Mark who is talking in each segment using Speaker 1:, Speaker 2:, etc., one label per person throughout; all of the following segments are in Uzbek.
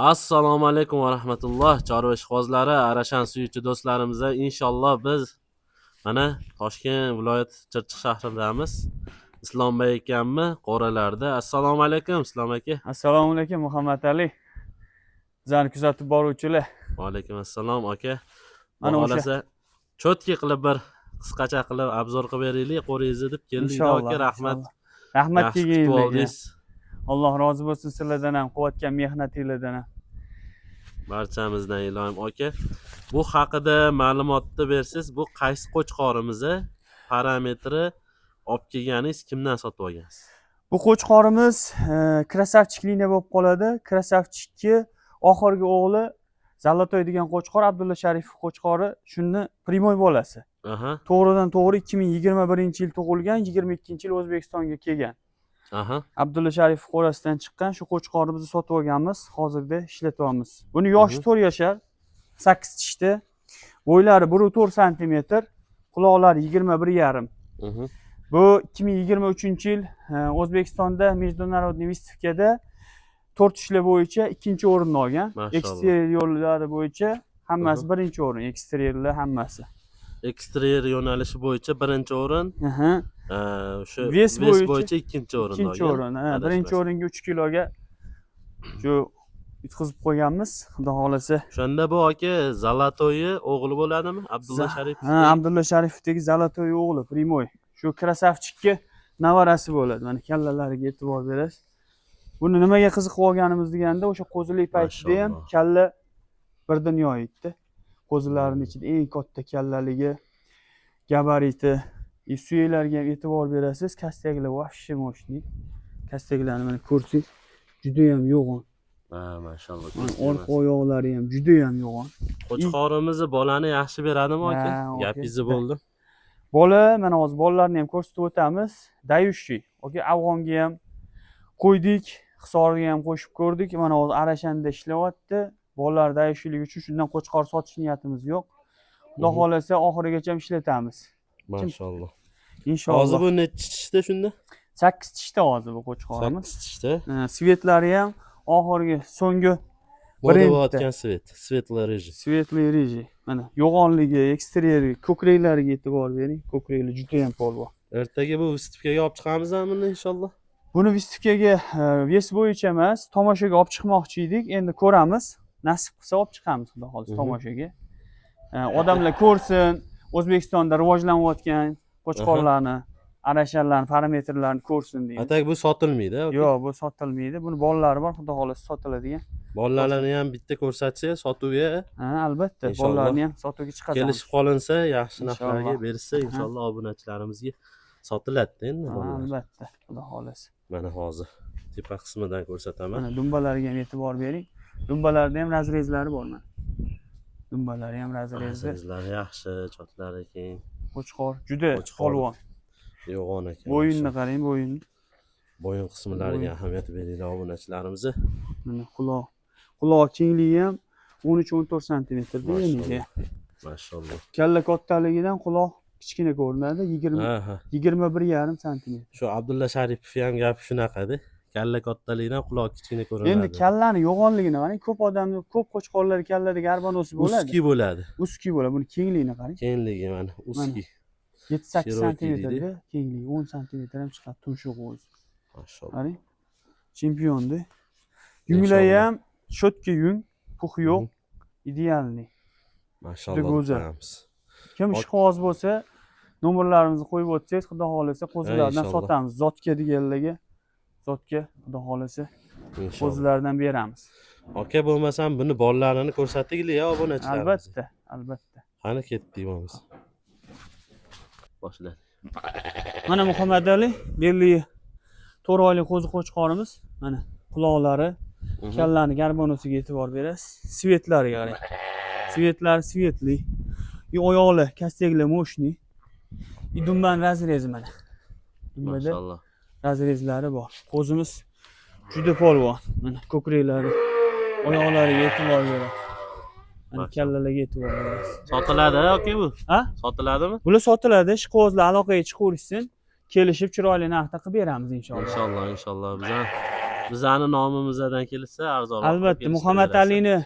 Speaker 1: Assalomu alaykum va rahmatulloh, chorva ishqibozlari, Arashan suyuchi do'stlarimiz. Inshaalloh biz mana Toshkent viloyati Chirchiq shahridamiz. Islombek akamni qo'ralarida. Assalomu alaykum, Islom aka.
Speaker 2: Assalomu alaykum, Muhammad Ali. Bizani kuzatib boruvchilar.
Speaker 1: Va alaykum assalom, aka.
Speaker 2: Mana o'sha-
Speaker 1: Xohlasa чётко qilib, bir qisqacha qilib обзор qilib beraylik qo'ringizni deb keldik,
Speaker 2: Inshaalloh.
Speaker 1: aka. Rahmat.
Speaker 2: Inshaalloh. Rahmat
Speaker 1: Yaxshi kutib
Speaker 2: kelganinglarga.
Speaker 1: oldingiz.
Speaker 2: Alloh rozi bo'lsin sizlardan ham, qilayotgan mehnatinglardan ham.
Speaker 1: Barchamizdan, iloyim, aka. Bu haqida ma'lumotni bersangiz, bu qaysi qo'chqorimiz, parametri, olib kelganingiz, kimdan sotib olgansiz?
Speaker 2: Bu qo'chqorimiz Красавчик liniya bo'lib qoladi. Красавчик ni oxirgi o'g'li Золотой degan qo'chqor, Abdulla Sharifov qo'chqori, shuni прямой bolasi. To'g'ridan to'g'ri 2021-yil tug'ilgan, 22-yil O'zbekistonga kelgan. Abdulla Sharifov qo'rasidan chiqqan shu qo'chqorni biz sotib olganmiz, hozirda ishlatyapmiz. Buni yoshi 4 yashar, 8 tishda, bo'ylari 1,4 santimetr, quloqlari 21,5. Bu 2023-yil O'zbekistonda международный выставка da to'rt tishli bo'yicha ikkinchi o'rinni olgan.
Speaker 1: Mashalloh.
Speaker 2: Eksteryorlari bo'yicha hammasi birinchi o'rin, eksteryorlar hammasi.
Speaker 1: Eksteryer yo'nalishi bo'yicha birinchi o'rin, o'sha
Speaker 2: Вес
Speaker 1: вес bo'yicha ikkinchi o'rinni
Speaker 2: ikkinchi
Speaker 1: olgan.
Speaker 2: o'rin, ha, birinchi
Speaker 1: Adashmasam.
Speaker 2: o'ringa 3 kiloga shu yutqizib qo'yganmiz, xudo xohlasa.
Speaker 1: O'shanda bu aka Золотой o'g'li bo'ladimi? Abdulla Sharipov.
Speaker 2: Ha, Abdulla Sharipovdagi Золотой o'g'li, прямой. Shu Красавчик ka nevarasi bo'ladi. Mana, kallalariga e'tibor berasiz. Buni nimaga qiziqib olganimiz deganda, o'sha qo'zilik paytida ham
Speaker 1: Mashalloh.
Speaker 2: kalla bir dunyo edi. Qo'zilarning ichida eng katta kallaligi, gabariti, и suyaklarga ham e'tibor berasiz. Костяк lar вообще мощный. Костяк larni mana ko'rsangiz, juda ham yo'g'on.
Speaker 1: Ha, mashalloh.
Speaker 2: Mana, orqa oyoqlari ham juda ham yo'g'on.
Speaker 1: Qo'chqorimizni bolani yaxshi beradimi, aka?
Speaker 2: Ha, aka.
Speaker 1: Gapingizni bo'ldi.
Speaker 2: Bola, mana hozir bolalarni ham ko'rsatib o'tamiz. Дающий. Aka, Afg'onga ham qo'ydik, Hisorga ham qo'shib ko'rdik. Mana hozir Arashanda ishlayapti. Bolalar дающий ligi uchun shundan qo'chqor sotish niyatimiz yo'q. Xudo xohlasa, oxirigacha ham ishlatamiz.
Speaker 1: Mashalloh.
Speaker 2: Inshaalloh.
Speaker 1: Hozir bu nechi tishda shunda?
Speaker 2: 8 tishda hozir bu qo'chqorimiz.
Speaker 1: 8 tishda.
Speaker 2: Ha, цвет lari ham oxirgi, so'nggi
Speaker 1: Moda
Speaker 2: brendda.
Speaker 1: bo'layotgan цвет. Светлый рыжий.
Speaker 2: Светлый рыжий. Mana, yo'g'onligi, eksteryeri, ko'kraklariga e'tibor bering. Ko'kraklari juda ham polvon.
Speaker 1: Ertaga bu выставка ga olib chiqamizmi buni, inshaalloh?
Speaker 2: Buni выставка ga вес bo'yicha emas, tomoshaga olib chiqmoqchi edik. Endi ko'ramiz. Nasib qilsa, olib chiqamiz, xudo xohlasa, tomoshaga. Odamlar ko'rsin, O'zbekistonda rivojlanayotgan qo'chqorlarni, arashanlarni parametrlarini ko'rsin deymiz.
Speaker 1: А так bu sotilmaydi, aka?
Speaker 2: Yo'q, bu sotilmaydi. Buni bolalari bor, xudo xohlasa, sotiladigan.
Speaker 1: Bolalarni ham bitta ko'rsatsa sotuvga.
Speaker 2: Ha, albatta,
Speaker 1: Inshaalloh.
Speaker 2: bolalarni ham sotuvga chiqaramiz.
Speaker 1: Kelishib qolinsa, yaxshi narxlarga
Speaker 2: Inshaalloh.
Speaker 1: berishsa, inshaalloh obunachilarimizga sotiladi endi
Speaker 2: Ha,
Speaker 1: bolalar.
Speaker 2: albatta, xudo xohlasa.
Speaker 1: Mana, hozir tepa qismidan ko'rsataman.
Speaker 2: Mana, dumbalariga ham e'tibor bering. Dumbalarda ham разрез lari bor mana. Dumbalari ham разрез li.
Speaker 1: Разрез lari yaxshi, chotlari keng.
Speaker 2: Qo'chqor juda
Speaker 1: Qo'chqor.
Speaker 2: polvon.
Speaker 1: Yo'g'on ekan.
Speaker 2: Bo'yinni qarang, bo'yinni.
Speaker 1: Bo'yin qismlariga
Speaker 2: Bo'yin.
Speaker 1: ahamiyat beringlar, obunachilarimizni.
Speaker 2: Mana, quloq. Quloq kengligi ham 13-14 santimetrda eniga.
Speaker 1: Mashalloh.
Speaker 2: Kalla kattaligidan quloq kichkina ko'rinadi. 20
Speaker 1: Ha.
Speaker 2: 21,5 santimetr.
Speaker 1: Shu Abdulla Sharipov ham gapi shunaqada. Kalla kattaligidan quloq kichkina ko'rinadi.
Speaker 2: Endi kallani yo'g'onligini qarang. Ko'p odamni, ko'p qo'chqorlar kallada горбоносый bo'ladi.
Speaker 1: Узкий bo'ladi.
Speaker 2: Узкий bo'ladi. Buni kengligini qarang.
Speaker 1: Kengligi mana, узкий.
Speaker 2: 7-8
Speaker 1: Широкий
Speaker 2: santimetrda
Speaker 1: deydi.
Speaker 2: kengligi, 10 santimetr ham chiqadi tumshug'i o'zi.
Speaker 1: Mashalloh.
Speaker 2: Qarang. Chempionda. Yunglari
Speaker 1: Inshaalloh.
Speaker 2: ham чётко yung, пух yo'q. Идеальный.
Speaker 1: Mashalloh
Speaker 2: Juda go'zal.
Speaker 1: Qo'yamiz.
Speaker 2: Kim ishqiboz bo'lsa, nomerlarimizni qo'yib o'tsangiz, xudo xohlasa, qo'zilardan
Speaker 1: Inshaalloh.
Speaker 2: sotamiz. Zotga deganlarga, zotga, xudo xohlasa,
Speaker 1: Inshaalloh.
Speaker 2: qo'zilardan beramiz.
Speaker 1: Aka, bo'lmasam buni bolalarini ko'rsataylik ya obunachilarimizga.
Speaker 2: Albatta, albatta.
Speaker 1: Qani, ketdik bo'lmasa. Boshla.
Speaker 2: Mana, Muhammad Ali, belli 4 oylik qo'zi qo'chqorimiz. Mana, quloqlari, kallani горбонос iga e'tibor berasiz. Цвет lariga qarang. Цвет lari светлый. И oyoqlar, костяк lar мощный. И dumbani разрез i mana. Dumbada
Speaker 1: Mashalloh.
Speaker 2: разрез lari bor. Qo'zimiz juda polvon. Mana, ko'kraklari, oyoqlariga e'tibor berasiz. Mana,
Speaker 1: Mashalloh.
Speaker 2: kallalarga e'tibor berasiz.
Speaker 1: Sotiladi yoki bu?
Speaker 2: Ha?
Speaker 1: Sotiladimi?
Speaker 2: Bular sotiladi. Ishqibozlar aloqaga chiqaverishsin. Kelishib, chiroyli narxda qilib beramiz, inshaalloh.
Speaker 1: Inshaalloh, inshaalloh. Biz ham Bizani nomimizdan kelsa arzonroq qilib
Speaker 2: Albatta,
Speaker 1: kelishtirib
Speaker 2: Muhammad
Speaker 1: berasiz.
Speaker 2: Alini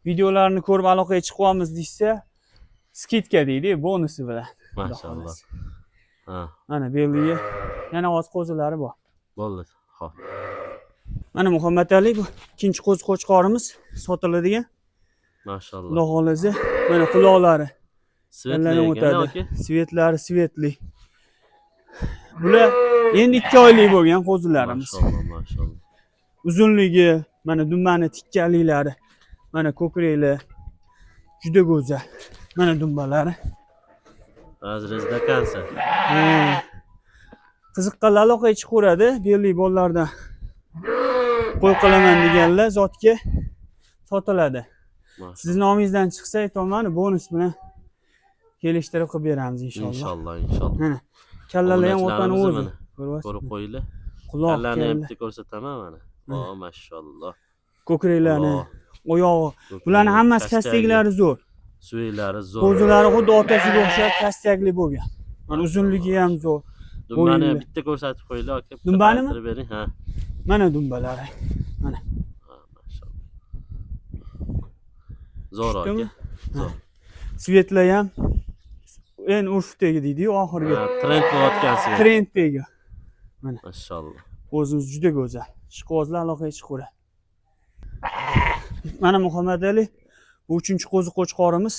Speaker 2: videolarini ko'rib aloqaga chiqyapmiz deyishsa, скидка deydi, bonusi bilan. Xudo
Speaker 1: Mashalloh.
Speaker 2: xohlasa.
Speaker 1: Ha,
Speaker 2: Mana белый i yana oz qo'zilari bor.
Speaker 1: Bo'ldi. Xo'p.
Speaker 2: Mana Muhammad Ali, bu ikkinchi qo'zi qo'chqorimiz sotiladigan.
Speaker 1: Mashalloh.
Speaker 2: Xudo xohlasa, mana quloqlari
Speaker 1: Светлый
Speaker 2: kalladan
Speaker 1: ekan,
Speaker 2: o'tadi.
Speaker 1: aka.
Speaker 2: Цвет lari светлый. Bular endi 2 oylik bo'lgan qo'zilarimiz.
Speaker 1: Mashalloh, mashalloh.
Speaker 2: Uzunligi, mana dumbani tikkaliklari, mana ko'kraklar juda go'zal. Mana dumbalari.
Speaker 1: Разрез до конца.
Speaker 2: Ha. Qiziqqanlar aloqaga chiqaveradi. Белый bolalardan qo'y qilaman deganlar zotga sotiladi.
Speaker 1: Mashalloh.
Speaker 2: Sizni nomingizdan chiqsa, aytyapman, bonus bilan kelishtirib qilib beramiz inshaalloh.
Speaker 1: Inshaalloh, inshaalloh.
Speaker 2: Mana kallalar ham otani
Speaker 1: Obunachilarimizni
Speaker 2: o'zi.
Speaker 1: mana
Speaker 2: Ko'ryapsizmi?
Speaker 1: ko'rib qo'yinglar.
Speaker 2: Quloq,
Speaker 1: Kallani ham
Speaker 2: kalla,
Speaker 1: bitta ko'rsataman mana. O, mashalloh.
Speaker 2: ko'kraklarni,
Speaker 1: Quloq,
Speaker 2: oyog'i.
Speaker 1: ko'kragi,
Speaker 2: Bularni hammasi
Speaker 1: kastyagi,
Speaker 2: kastaklari zo'r.
Speaker 1: Suyaklari zo'r.
Speaker 2: Qo'zilari xuddi otasiga o'xshab kastyakli bo'lgan. Mana uzunligi ham zo'r.
Speaker 1: Dumbani ham
Speaker 2: bo'yinli.
Speaker 1: bitta ko'rsatib qo'yinglar, aka. Bitta
Speaker 2: Dumbanimi?
Speaker 1: qaytarib bering, ha.
Speaker 2: Mana dumbalari.
Speaker 1: Ha, mashalloh. Zo'r aka.
Speaker 2: Tushdimi?
Speaker 1: Zo'r.
Speaker 2: Цвет lar ham en urfdagi deydi-yu, oxirgi
Speaker 1: Ha, trend bo'layotgan цвет.
Speaker 2: trenddagi.
Speaker 1: Mashalloh.
Speaker 2: O'zimiz juda go'zal. Ishqibozlar aloqaga chiqaveradi. Mana Muhammad Ali, bu uchinchi qo'zi qo'chqorimiz.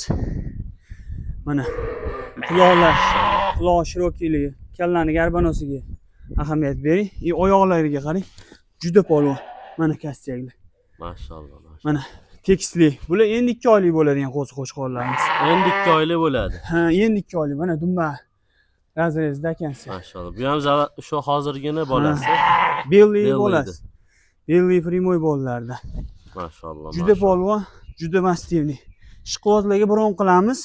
Speaker 2: Mana quloqlar, quloq широкий ligi, kallani горбонос iga ahamiyat bering. И oyoqlariga qarang. Juda polvon. Mana kastyaklar.
Speaker 1: Mashalloh, mashalloh.
Speaker 2: Mana tekisli. Bular endi 2 oylik bo'ladigan qo'zi qo'chqorlarimiz.
Speaker 1: Endi 2 oylik bo'ladi.
Speaker 2: Ha, endi 2 oylik. Mana dumba разрез da ekansi.
Speaker 1: Mashalloh. Bu ham shu hozirgina bolasi.
Speaker 2: Белый
Speaker 1: Белый
Speaker 2: bolasi. Белый прямой bolalardan.
Speaker 1: Mashalloh.
Speaker 2: Juda
Speaker 1: mashalloh.
Speaker 2: polvon, juda массивный. Ishqibozlarga bron qilamiz.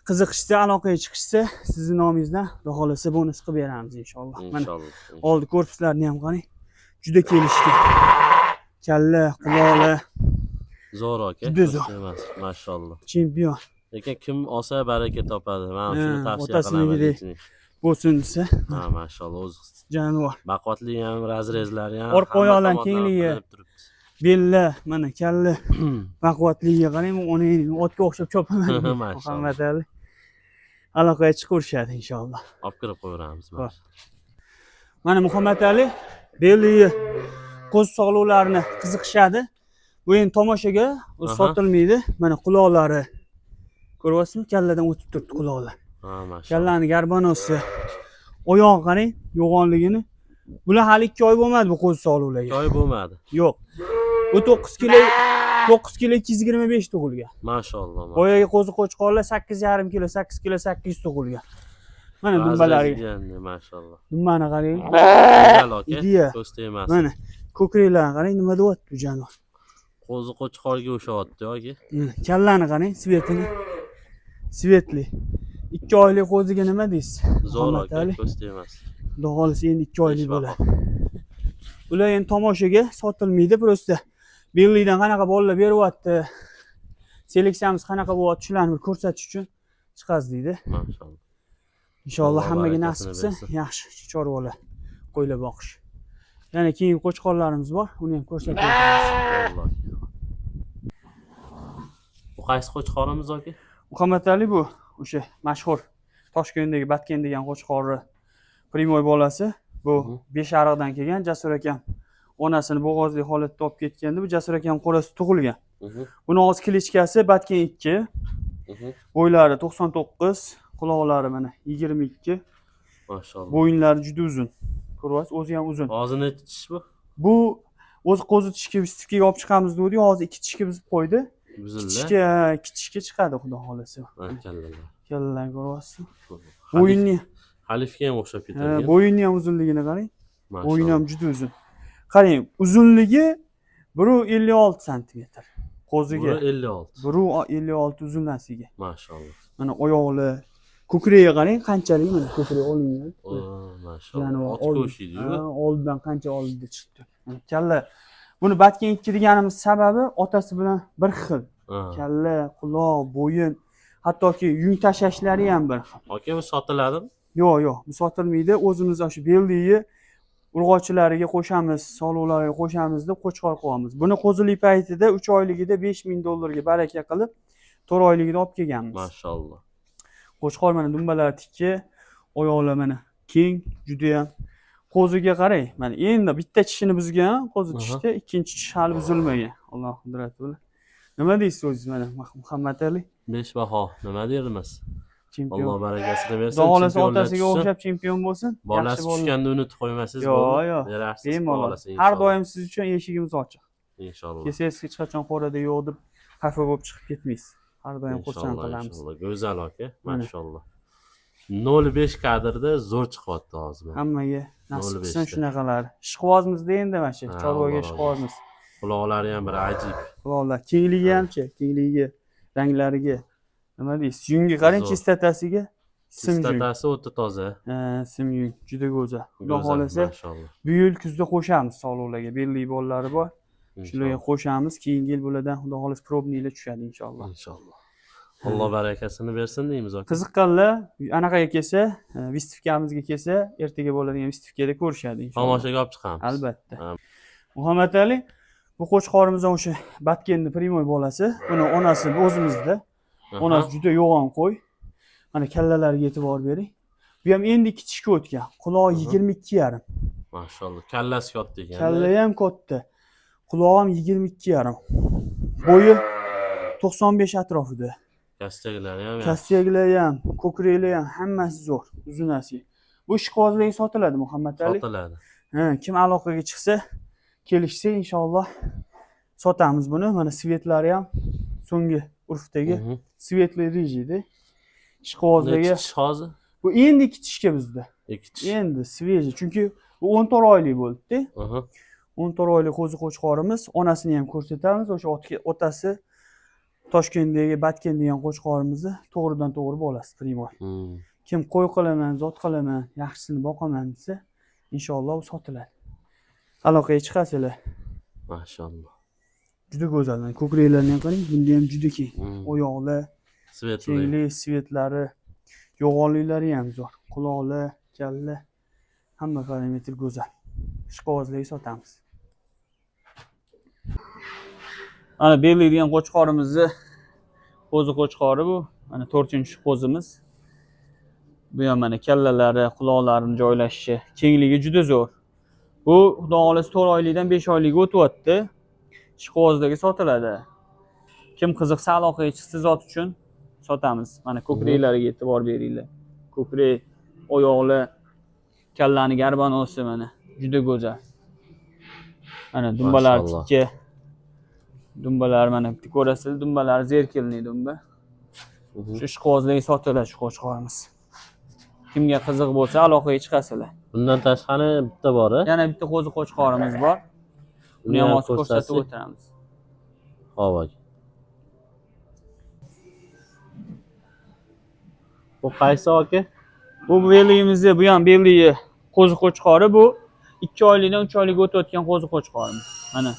Speaker 2: Qiziqishsa, aloqaga chiqishsa, sizni nomingizdan xudo xohlasa bonus qilib beramiz inshaalloh. Mana
Speaker 1: Inshaalloh.
Speaker 2: oldi korpuslarini ham qarang. Juda kelishgan. Kalla, quloqlar
Speaker 1: Zo'r aka.
Speaker 2: Juda zo'r.
Speaker 1: Emas, mashalloh.
Speaker 2: Chempion
Speaker 1: Lekin kim olsa baraka topadi. Men shuni
Speaker 2: Ha,
Speaker 1: tavsiya qilaman.
Speaker 2: otasinikidek bo'lsin desa,
Speaker 1: Ha, mashalloh. O'zi
Speaker 2: jonivor.
Speaker 1: baquvvatli ham, разрез lari ham.
Speaker 2: Orqa
Speaker 1: hamma
Speaker 2: oyoqlar
Speaker 1: tomondan
Speaker 2: kengligi.
Speaker 1: bilinib turibdi.
Speaker 2: Bella, mana kalla baquvvatligiga qarang, onang otga o'xshab chopaman deydi.
Speaker 1: Mashalloh.
Speaker 2: Muhammad Ali aloqaga chiqaverishadi inshaalloh.
Speaker 1: Olib kirib qo'yaveramiz.
Speaker 2: Xo'p. Mana Muhammad Ali, белый qo'z sog'liqlarini qiziqishadi. Bu endi tomoshaga, u sotilmaydi. Mana quloqlari. Ko'ryapsizmi? Kalladan o'tib turibdi quloqlar.
Speaker 1: Ha, mashalloh.
Speaker 2: Kallani горбонос i. Oyog'i qarang, yo'g'onligini. Bular hali 2 oy bo'lmadi bu qo'zi sog'liqlarga.
Speaker 1: Joyi bo'lmadi.
Speaker 2: Yo'q. Bu 9 kilo, 9 kilo 225 tug'ilgan.
Speaker 1: Mashalloh.
Speaker 2: Boyagi qo'zi qo'chqorlar 8,5 kilo, 8 kilo 800 tug'ilgan. Mana dumbalariga.
Speaker 1: Dumbalariga. Mashalloh.
Speaker 2: Dumbani qarang.
Speaker 1: Go'zal aka.
Speaker 2: Ideya.
Speaker 1: Ko'z tegmasin.
Speaker 2: Mana ko'kraklarini qarang, nima deyapti bu jonivor.
Speaker 1: Qo'zi qo'chqorga o'xshayapti aka.
Speaker 2: Mana kallani qarang, цвет ini. Светлый. 2 oylik qo'ziga nima deysiz?
Speaker 1: Zo'r
Speaker 2: Muhammad
Speaker 1: aka,
Speaker 2: Ali.
Speaker 1: ko'z tegmasin.
Speaker 2: Xudo xohlasa endi 2 oylik
Speaker 1: Besh
Speaker 2: bo'ladi. Bular endi tomoshaga sotilmaydi, просто белый dan qanaqa bolalar beryapti, seleksiyamiz qanaqa bo'lyapti, shularni bir ko'rsatish uchun chiqaz deydi.
Speaker 1: Mashalloh.
Speaker 2: Inshaalloh
Speaker 1: Alloh
Speaker 2: hammaga
Speaker 1: barakasini
Speaker 2: nasib qilsin,
Speaker 1: bersin.
Speaker 2: Yaxshi chorvalar, qo'ylar boqish. Yana keyingi qo'chqorlarimiz bor, uni ham ko'rsatib o'tamiz.
Speaker 1: Alloh. Bu qaysi qo'chqorimiz aka?
Speaker 2: Muhammad Ali, bu o'sha mashhur Toshkentdagi Batken degan qo'chqorni прямой bolasi. Bu Beshariqdan kelgan Jasur akam onasini bo'g'ozli holatda olib ketganda bu Jasur akam qo'rasi tug'ilgan. Buni og'iz кличка si Batken 2. Bo'ylari 99, quloqlari mana 22,
Speaker 1: Mashalloh.
Speaker 2: bo'yinlari juda uzun. Ko'ryapsiz, o'zi ham uzun.
Speaker 1: Hozir nechi tish bu?
Speaker 2: Bu o'zi qo'zi tishga vystavkaga olib chiqamiz degandi, hozir ikki tishga buzib qo'ydi. Ikki
Speaker 1: Buzildi.
Speaker 2: tishga, ikki tishga chiqadi xudo xohlasa.
Speaker 1: Ha, kallalar.
Speaker 2: Kallalarni ko'ryapsiz.
Speaker 1: Xalif,
Speaker 2: Bo'yinni,
Speaker 1: Xalifga ham o'xshab
Speaker 2: ha,
Speaker 1: ketadi.
Speaker 2: bo'yinni ham uzunligini qarang.
Speaker 1: Mashalloh.
Speaker 2: Bo'yni ham juda uzun. Qarang, uzunligi 1,56 santimetr. Qo'ziga.
Speaker 1: Buni 56.
Speaker 2: 1,56 uzunlasiga.
Speaker 1: Mashalloh.
Speaker 2: Mana oyoqli, ko'kragiga qarang, qanchalik mana ko'krak olingan.
Speaker 1: O, mashalloh.
Speaker 2: Jonivar
Speaker 1: Otga o'xshaydi-yu.
Speaker 2: Ha, oldidan qancha oldida chiqdi. Mana kalla. Buni Batken 2 deganimiz sababi otasi bilan bir xil.
Speaker 1: Ha.
Speaker 2: Kalla, quloq, bo'yin, hattoki yung tashlashlari ham bir xil.
Speaker 1: Aka, bu sotiladimi?
Speaker 2: Yo'q, yo'q, bu sotilmaydi. O'zimiz o'sha белый ni Urg'ochilariga qo'shamiz, soliqlarga qo'shamiz deb qo'chqor qo'yamiz. Buni qo'zilik paytida 3 oyligida $5000 ga baraka qilib, 4 oyligida olib kelganmiz.
Speaker 1: Mashalloh.
Speaker 2: Qo'chqor mana dumbalari tikka, oyoqlar mana keng, juda ham. Qo'ziga qarang, mana endi bitta tishini buzgan, qo'zi tishda, ikkinchi tish hali buzilmagan. Alloh qudrati bilan. Nima deysiz o'zingiz mana Muhammad Ali?
Speaker 1: 5 baho. Nima dermiz?
Speaker 2: Chempion.
Speaker 1: Alloh barakasini bersin.
Speaker 2: Xudo xohlasa
Speaker 1: chempionlar
Speaker 2: otasiga
Speaker 1: tushsin.
Speaker 2: o'xshab chempion bo'lsin.
Speaker 1: Bolasi
Speaker 2: Yaxshi bola.
Speaker 1: tushganda unutib qo'ymasangiz
Speaker 2: Yo'q,
Speaker 1: bo'ldi.
Speaker 2: yo'q.
Speaker 1: Berarsiz
Speaker 2: Bemalol.
Speaker 1: bolasi
Speaker 2: Har
Speaker 1: inshaalloh.
Speaker 2: doim siz uchun eshigimiz ochiq.
Speaker 1: Inshaalloh.
Speaker 2: Kelsangiz hech qachon qo'rada yo'q deb xafa bo'lib chiqib ketmaysiz. Har doim xursand
Speaker 1: Inshaalloh,
Speaker 2: qilamiz.
Speaker 1: inshaalloh. Go'zal aka,
Speaker 2: Mana.
Speaker 1: mashalloh. 0.5 kadrda zo'r chiqyapti hozir. Mana.
Speaker 2: Hammaga nasib
Speaker 1: 0.5
Speaker 2: qilsin
Speaker 1: ta.
Speaker 2: shunaqalar. Ishqibozmizda endi mana shu
Speaker 1: Ha,
Speaker 2: chorvaga
Speaker 1: Alloh rozi
Speaker 2: ishqibozmiz.
Speaker 1: Quloqlari ham bir ajib.
Speaker 2: Quloqlar kengligi hamchi, kengligi, ranglariga. Nima deysiz? Yunga qarang,
Speaker 1: Zo'r.
Speaker 2: chistotasiga. Sim yung.
Speaker 1: Chistotasi o'ta toza.
Speaker 2: Ha, sim yung juda go'zal. Xudo
Speaker 1: Go'zal,
Speaker 2: xohlasa
Speaker 1: mashalloh.
Speaker 2: bu yil kuzda qo'shamiz soliqlarga. Belli bolalari bor. Shularga qo'shamiz. Keyingi yil bulardan xudo xohlasa probniylar tushadi inshaalloh.
Speaker 1: Inshaalloh. Alloh barakasini bersin deymiz aka.
Speaker 2: Qiziqqanlar anaqaga kelsa, выставка mizga kelsa, ertaga bo'ladigan выставка da ko'rishadi inshaalloh.
Speaker 1: Tomoshaga olib chiqamiz.
Speaker 2: Albatta.
Speaker 1: Ha.
Speaker 2: Muhammad Ali, bu qo'chqorimiz ham o'sha Batkenni прямой bolasi. Buni onasi o'zimizda. Onasi juda yo'g'on qo'y. Mana kallalariga e'tibor bering. Bu ham endi ikki tishga o'tgan. Qulog'i 22,5.
Speaker 1: Mashalloh. Kallasi katta ekan.
Speaker 2: Kalla ham katta. Qulog'i ham 22,5. Bo'yi 95 atrofida.
Speaker 1: Kastaklari ham yaxshi.
Speaker 2: Kastaklari ham, ko'kraklari ham hammasi zo'r, uzunasi. Bu ishqibozlarga sotiladi Muhammad Ali.
Speaker 1: Sotiladi.
Speaker 2: Ha, kim aloqaga chiqsa, kelishsa inshaalloh sotamiz buni. Mana цвет lari ham so'nggi urfdagi светлый рыжий da. Ishqibozlarga
Speaker 1: Nechi tish hozir?
Speaker 2: bu endi ikki tishga bizda.
Speaker 1: 2 tish.
Speaker 2: Endi свежий, chunki bu 14 oylik bo'ldi-da. 14 oylik qo'zi qo'chqorimiz, onasini ham ko'rsatamiz. O'sha otasi Toshkentdagi Batken degan qo'chqorimizni to'g'ridan to'g'ri bolasi прямой. Kim qo'y qilaman, zot qilaman, yaxshisini boqaman desa, inshaalloh u sotiladi. Aloqaga chiqasizlar.
Speaker 1: Mashalloh.
Speaker 2: Juda go'zal. Mana ko'kraklarini ham qarang, bunda ham juda keng. Oyoqlar,
Speaker 1: Светлый.
Speaker 2: kenglik, цвет lari, yo'g'onliklari ham zo'r. Quloqlar, kalla, hamma parametr go'zal. Ishqibozlarga sotamiz. Mana Belli degan qo'chqorimizni qo'zi qo'chqori bu. Mana 4-qo'zimiz. Bu ham mana kallalari, quloqlarini joylashishi, kengligi juda zo'r. Bu xudo xohlasa 4 oylikdan 5 oylikka o'tyapti. Ishqibozlarga sotiladi. Kim qiziqsa aloqaga chiqsa zot uchun sotamiz. Mana ko'kraklariga e'tibor beringlar. Ko'krak, oyoqlar, kallani garbanosi mana juda go'zal. Mana dumbalar
Speaker 1: Mashalloh.
Speaker 2: tikka. Dumbalar mana bitta ko'rasizlar, dumbalar зеркальный dumba. Shu ishqibozlarga sotiladi shu qo'chqorimiz. Kimga qiziq bo'lsa aloqaga chiqasizlar.
Speaker 1: Bundan tashqari bitta bor, a?
Speaker 2: Yana bitta qo'zi qo'chqorimiz bor. Uni ham hozir ko'rsatib
Speaker 1: ko'rsatsak.
Speaker 2: o'tiramiz.
Speaker 1: Hop aka. Bu qaysi aka?
Speaker 2: Bu belligimizni, bu ham belligi qo'zi qo'chqori bu 2 oylikdan 3 oylikka o'tayotgan qo'zi qo'chqorimiz. Mana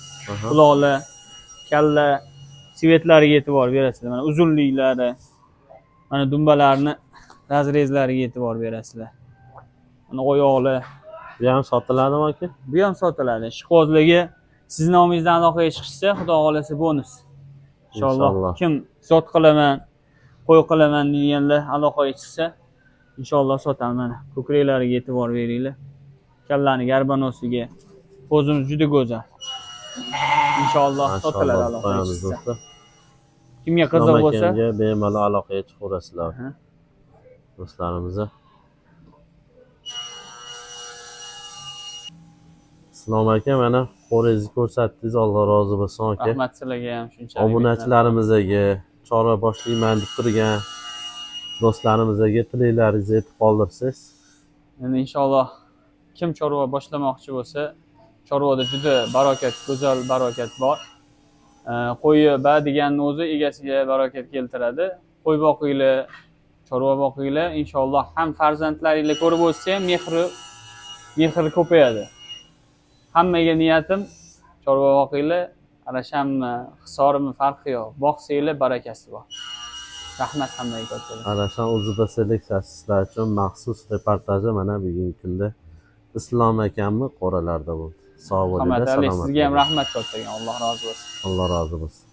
Speaker 2: quloqlar, kalla, цвет lariga e'tibor berasizlar. Mana uzunliklari, mana dumbalarni разрез lariga e'tibor berasizlar. Mana oyoqlar.
Speaker 1: Bu ham sotiladimi aka?
Speaker 2: Bu ham sotiladi. Ishqibozlarga siz nomingizdan aloqaga chiqishsa, xudo xohlasa bonus. Inshaalloh
Speaker 1: Inshaalloh.
Speaker 2: kim zot qilaman, qo'y qilaman deganlar aloqaga chiqsa, inshaalloh sotamiz. Mana ko'kraklariga e'tibor beringlar. Kallani garbanosiga. Qo'zimiz juda go'zal. Inshaalloh sotiladi
Speaker 1: Mashalloh
Speaker 2: aloqaga
Speaker 1: qo'yamiz
Speaker 2: chiqsa.
Speaker 1: do'stlar.
Speaker 2: Kimga qiziq bo'lsa,
Speaker 1: Akamga bemalol aloqaga chiqaverasizlar. Do'stlarimiz. Islom aka mana qo'ringizni ko'rsatdingiz, Alloh rozi bo'lsin aka.
Speaker 2: Rahmat sizlarga ham shunchalik.
Speaker 1: Obunachilarimizga chorva boshlayman deb turgan do'stlarimizga tilaklaringizni aytib qoldirsangiz.
Speaker 2: Endi inshaalloh kim chorva boshlamoqchi bo'lsa, chorvada juda barokat, go'zal barokat bor. Qo'yi ba deganni o'zi egasiga barokat keltiradi. Qo'y boqinglar, chorva boqinglar, inshaalloh ham farzandlaringlar ko'rib o'tsa ham mehri ko'payadi. Hammaga niyatim chorva boqinglar, Arashanmi, Hisormi farqi yo'q. Boqsanglar barakasi bor. Rahmat hammaga kattadan.
Speaker 1: Arashan UZB seleksiyasi sizlar uchun maxsus reportaji mana bugungi kunda Islom akamni qo'ralarida bo'ldi. Sog' bo'linglar,
Speaker 2: Rahmat Ali,
Speaker 1: salomat
Speaker 2: sizga ham
Speaker 1: bo'ling.
Speaker 2: Rahmat kattakon. Alloh rozi bo'lsin.
Speaker 1: Alloh rozi bo'lsin.